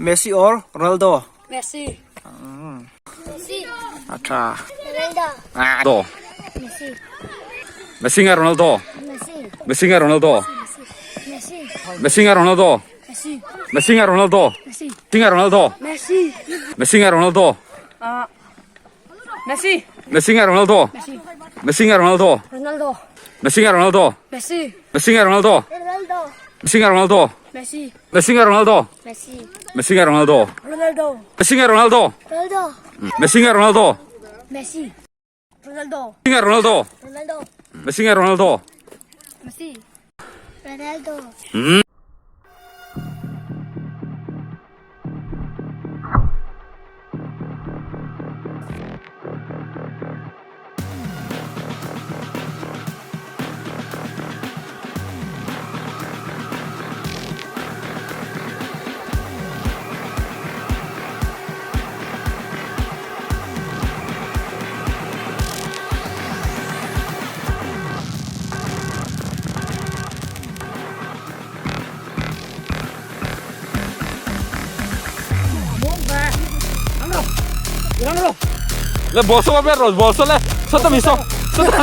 Messi or Ronaldo? Messi. Messi. A tha. Ronaldo. Do. Messi. Messi nge Ronaldo? Messi. Messi nge Ronaldo? Messi. Messi nge Ronaldo? Messi. Messi nge Ronaldo? Messi. Messi nge Ronaldo? Messi. Messi nge Ronaldo? Messi. Messi nge Ronaldo? Messi. Messi nge Ronaldo? Ronaldo. Messi nge Ronaldo? Messi. Messi nge Ronaldo? Ronaldo. Messi nge Ronaldo? Messi. Messi nge Ronaldo? Messi. Messi nge Ronaldo? Ronaldo. Messi nge Ronaldo? Ronaldo. Messi nge Ronaldo? Messi. Ronaldo. Messi nge Ronaldo? Ronaldo. Messi nge Ronaldo? Messi. Ronaldo. Le ball saw ber rawh ball saw le sawta mi saw sawta.